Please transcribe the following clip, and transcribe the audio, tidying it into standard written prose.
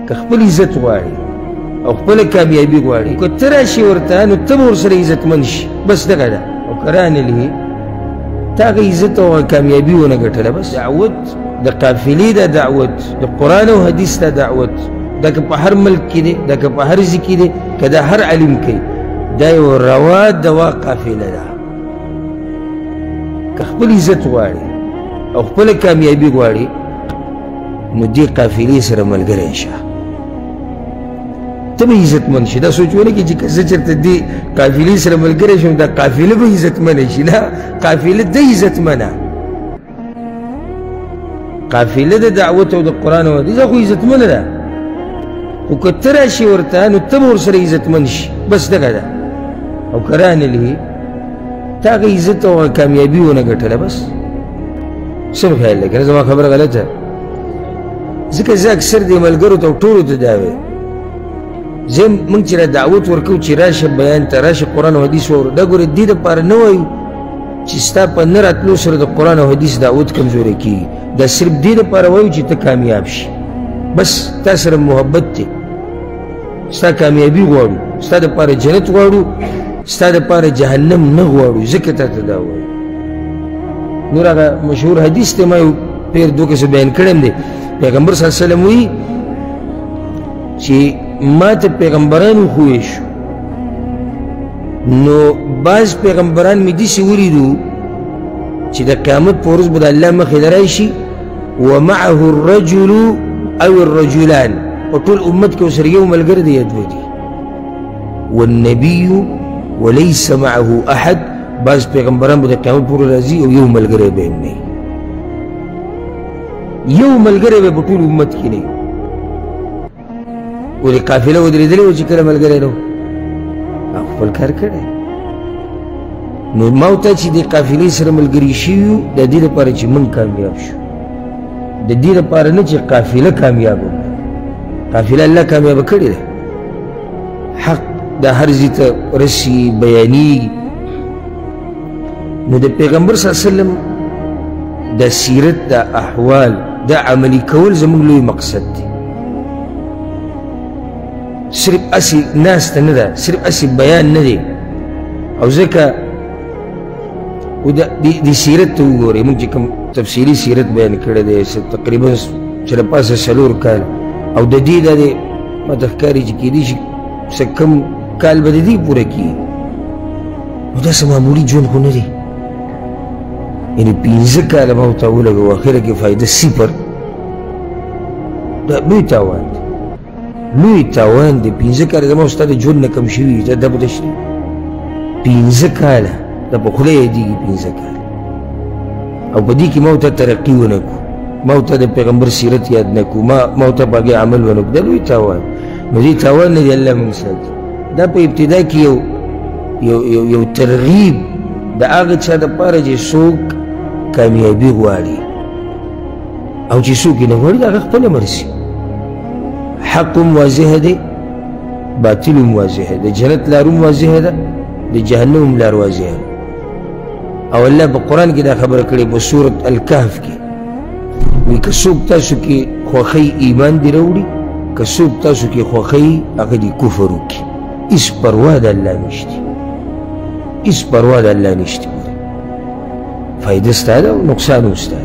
که خپل عزت غواړي او خپله کامیابي غواړي، که ته راشې ورته نو ته به ورسره عزتمند شي، بس دغه ده. او که رانلې تا هغه عزت او هغه کامیابي ونه ګټله، بس دعوت د قافلې دا دعوت د قرآن او حدیث دا دعوت، دا که په هر ملک کې دی، دا که په هر ځای کې دی، که دا هر عالم کوي، دا یو روا دوا قافله ده. که خپل عزت غواړي او خپله کامیابي غواړي نو دې قافلې سره ملګری شه، ته به عزتمند شي. دا سوچ ونه کړي چې که زه چېرته دې قافلې سره ملګری شم دا قافله به عزتمنه شي، نه، قافله ده عزتمنه. قافله د دعوت او د قرآن او حدیث خو عزتمنه ده، خو که ته راشې ورته نو ته به ورسره عزتمند شي، بس دغه ده. او که رانلې تا هغه عزت او هغه کامیابي ونه ګټله، بس څه مې خیال دی که نه زما خبره غلطه؟ ځکه زه اکثر دې ملګرو ته او ټولو ته دا وایي، زه موږ چې را دعوت ورکوو چې راشه بیان ته، راشه قرآن او حدیث واوره، دا ګوره دې دپاره نه وایو چې ستا په نه راتلو سره د قرآن او حدیث دعوت کمزوری کېږي، دا صرف دې دپاره وایو چې ته کامیاب شي، بس تا سره محبت دی، ستا کامیابي غواړو، ستا دپاره جنت غواړو، ستا دپاره جهنم نه غواړو، ځکه تا ته دا وایو. نور هغه مشهور حدیث دی، ما یو پېر دوه کسه بیان کړی هم دی، پیغمبر صلی الله علیه وسلم وایي چې ما ته پیغمبران وښویې شو، نو بعض پیغمبران مې داسې ولیدو چې د قیامت په ورځ به د الله مخې ته راشي، ومعه الرجل او الرجلان، په ټول امت کې ورسره یو ملګری دی یا دوه دي، والنبي وليس معه احد. بعض پیغمبران به د قیامت په ورځ راځي او یو ملګری به یې نه وي، یو ملګری به په ټول امت کې نه وي. ولې قافله ودرېدلې وه چې کله ملګری نه و، هغه خپل کار کړی. نو ما او تا چې دې قافلې سره ملګري شوي یو، د دې لپاره چې موږ کامیاب شو، د دې لپاره نه چې قافله کامیابه کړو. قافله الله کامیابه کړې ده، حق د هر ځای ته رسي، بیانېږي. نو د پیغمبر صلی الله علیه وسلم د سیرت د احوال د عملي کول زموږ لوی مقصد دی. صرف هسې ناسته نه ده، صرف هسې بیان نه دی. او ځکه دې سیرت ته وګورئ، موږ چې کوم تفصیلي سیرت بیان کړی دی تقریبا چې له پاسه 4 کال، او د دې دا دی ما ته ښکاري چې کېدای شي څه کم کال به د دې پوره کېږي. نو داسې معمولي ژوند خو نه دی، یعنې 5 کاله ما ورته ولګوه، اخره کې فایده صفر، دا لوی تاوان دی، لوی تاوان دی. 5 کاله زما ستا د ژوند نه کم شوي، دا به شي 5 کاله، دا په خوله یادېږي 5 کاله. او په دې کې ما ورته ترقي ونه کړو، ما ورته د پیغمبر سیرت یاد نه کړو، ما ورته په هغې عمل ونه کړو، دا لوی تاوان. نو دې تاوان نه دی الله موږ ساتي. دا په ابتدا کې یو یو یو یو ترغیب د هغه چا دپاره چې څوک کامیابي غواړي، او چې څوک یې نه غواړي د هغه خپله مرضي. حق هم واضح دی، باطل هم واضح دی، د جنت لار هم واضح ده، د جهنم هم لار واضح ده. او الله په قرآن کې دا خبره کړې په سورة الکهف کې، وایي که څوک تاسو کې خوښۍ ایمان دې راوړي، که څوک تاسو کې خوښۍ هغه دې کفر وکړي، هېڅ پروا د الله نشته، هېڅ پروا د الله نشته. فایده ستا ده او نقصان هم ستا ده.